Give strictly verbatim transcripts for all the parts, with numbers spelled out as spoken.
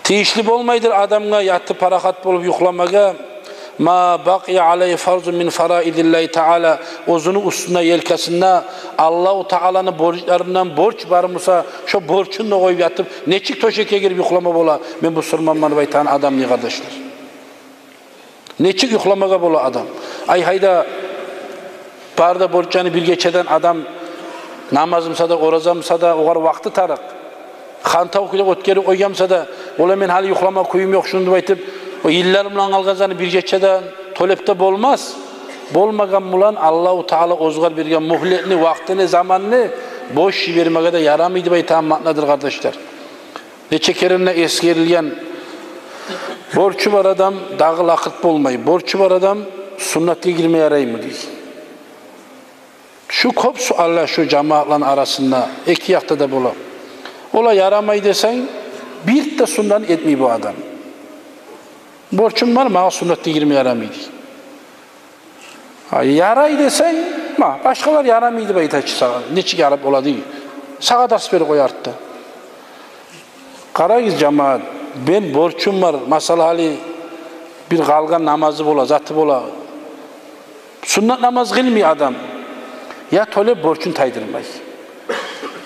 Тийишли болмайдыр адамгъа ятып парахат болуп юхламагъа, ма бакъия алайгьи фарзун мин фараидиллагьи таала, оьзюню уьстюнде, елкасында Аллагьу Тааланы борчларындан борч бар буса, шо борчун да къоюп ятып, нечик тёшекге гирип юхлама бола мен бусурманман деп айтагъан адам, дей, къардашлар? Нечик юхламагъа бола адам? Ай, гьайда, бары да борчланы бир гечеден адам, намаз буса да, ораза буса да, огъар вакъти тарыкъ. Хантав кюйде оьтгерип къойгъан буса да, ола, мен гьали юхлама кююм ёкъ шуну деп айтып, о йыллар булан къалгъан затны бир гечеден тёлеп де болмас. Болмагъан булан Аллагьу Таала оьзюгер берген мюгьлетни, вакътини, заманны бош йибермеге де ярамай деп айтагъан маънадыр, къардашлар. Нече керен де эсгерилген, борчу бар адам дагъы лакъырт болмай, борчу бар адам суннатгъа гирме яраймы, дей. Шу кёп суаллар шу жамаатланы арасында, эки якъда да бола. Ола ярамай десенг, бир де суннат этмей бу адам. Борчум бар, магъа суннатгъа гирме ярамай, дей. А, ярай десенг, ма, башгъалар ярамай деп айта чы сагъа. Нечик ярап бола, дей. Сагъа дарс берип къоя артда. Къарагъыз, жамаат, мен борчум бар, масала, гьали бир къалгъан намазы бола, заты бола. Суннат намаз къылмай адам. Я тёлеп борчун тайдырмай.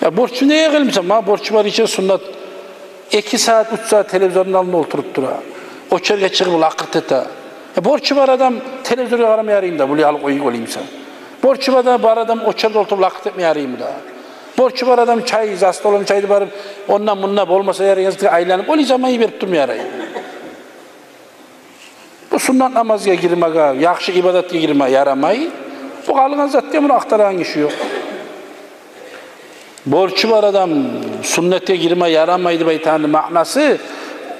Я борчун неге къылмайсан? Ма борчу бар иче суннат. Эки сагьат, уьч сагьат телевизорну алдында олтуруп тура. Очерге чыгъып лакъырт эте. Э, борчу бар адам телевизоргъа къарама яраймы да, булай алып къоюп болаймыса? Борчу бар да, бар адам очерде олтуруп лакъырт этме яраймы да? Борчу бар адам чай, за столом чайды барып, онда-мунда болмаса ярай, айланып, олай заман йиберип турма ярай. Бу суннат намазгъа гирмеге, яхшы ибадатгъа гирме ярамай. Бу къалгъан затгъа муну ахтарагъан гиши ёкъ. Борчу бар адам суннатгъа гирме ярамай деп айтагъанны маънасы,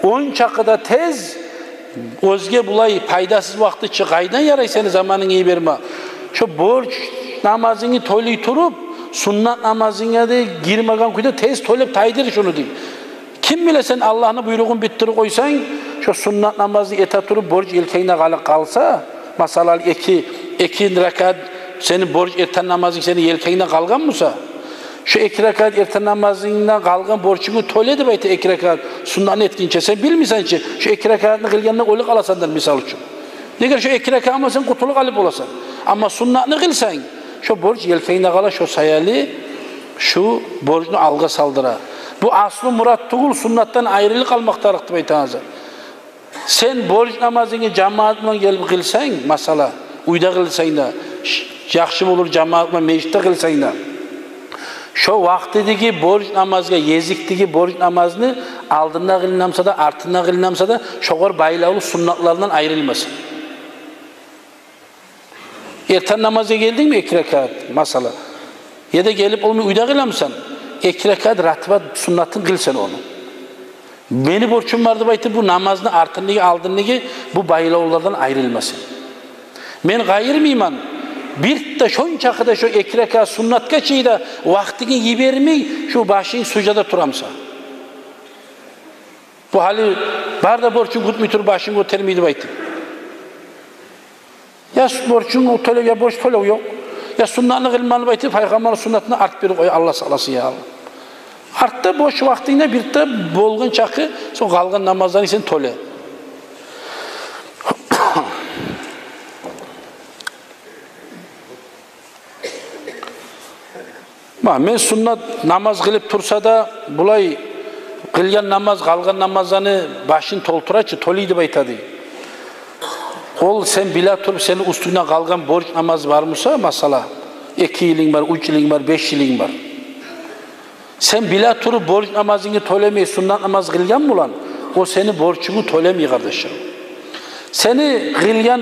ончакъы да тез оьзге булай пайдасыз вакъти чы къайдан ярай сени заманынгны йиберме? Шо борч намазынгны тёлей туруп, суннат намазынга да гирмеген кюйде тез тёлеп тайдыр шуну, дей. Ким биле, сен Аллагьны буйругъун битдирип къойсанг, шо суннат намазны эте туруп, борч елкенгде къалып къалса, масала, эки, эки ракаат сени борч эртен намазынг сени елкенгде къалгъан буса, шо эки ракаат эртен намазынгда къалгъан борчунгну тёле деп айта, эки ракаат суннатны этгинче. Сен билмейсен чи, шо эки ракаатны къылгъанда оьлюп къаласандыр, мисал учун. Неге, шо эки ракаат булан сен къутулуп къалып боласан. Амма суннатны къылсанг, шо борч елкенгде къала, шо саялы шу борчну алгъа салдыра. Бу аслу мурат тюгюл, суннатдан айрылып къалмакъ тарыкъ деп айтагъан зат. Сен борч намазынгны жамаат булан гелип къылсанг, масала, уьйде къылсанг да, ш-, яхшы болур, жамаат булан межитде къылсанг да, шо вакътидеги борч намазгъа, гезикдеги борч намазны алдында къылынамса да, артында къылынамса да, шогъар байлавлу суннатлардан айрылмасын. Эртен намазгъа гелдингми, эки ракаат, масала, яда гелип болмай уьйде къыламысан, эки ракаат ратибат суннатын къыл сен ону. Мени борчум бар деп айтып, бу намазны артындагъы, алдындагъы бу байлавлардан айрылмасын. Мен къайырмайман, бир де шончакъы да шо эки ракаат суннатгъа чейин де вакътингни йибермей, шо башынг суждада турамыса. Бу гьали бар да борчун кютмей туруп, башын гётермей деп айтып. Я с-, борчун тёлев, я борч тёлев ёкъ. Я суннатны къылмагъа деп айтып, пайхаммар суннатына арт берип къой, Аллагь сакъласын, я Аллагь. Артда бош вакътингде бир де болгъан чакъы, сонг къалгъан намазларынгны сен тёле. Ма, мен суннат намаз къылып турса да, булай къылгъан намаз, къалгъан намазланы башын толтура чы, тёлей деп айта дей. Ол сен биле туруп, сени уьстюнгде къалгъан борч намаз бар буса, масала, эки йылынг бар, уьч йылынг бар, беш йылынг бар. Сен биле туруп борч намазынгны тёлемей, суннат намаз къылгъан булан, о сени борчунгну тёлемей, къардашлар. Сени къылгъан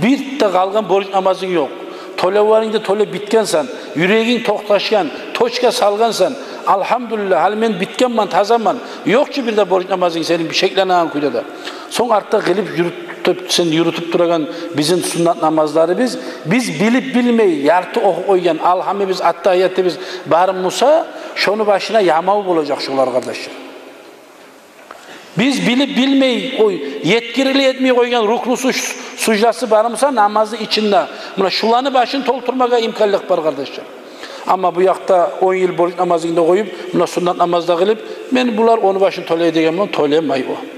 бир де къалгъан борч намазынг ёкъ. Тёлевлеринг де тёлеп битгенсен, юрегинг токъташгъан, точка салгъансан. Альгьамдулиллагь, гьали мен битгенмен, тазаман. Ёкъ чу бир де борч намазынг сени шекленеген кюйде де. Сонг артда къылып юрютюп, сен юрютюп турагъан бизин суннат намазларыбыз, биз билип-билмей ярты охуп къойгъан альгьамыбыз, аттагьиятыбыз бар буса, шону башына ямав болажакъ шолар, къардашлар. Биз билип-билмей, о еткерили этмей къойгъан рукну, суж-, суждасы бар буса намазны ичинде, муна шуланы башын толтурмагъа имканлыкъ бар, къардашлар. Амма бу якъда он йыл борч намазынгны да къоюп, муна суннат намаз да къылып, Мен булар ону башын тёлей деген булан тёлемей о.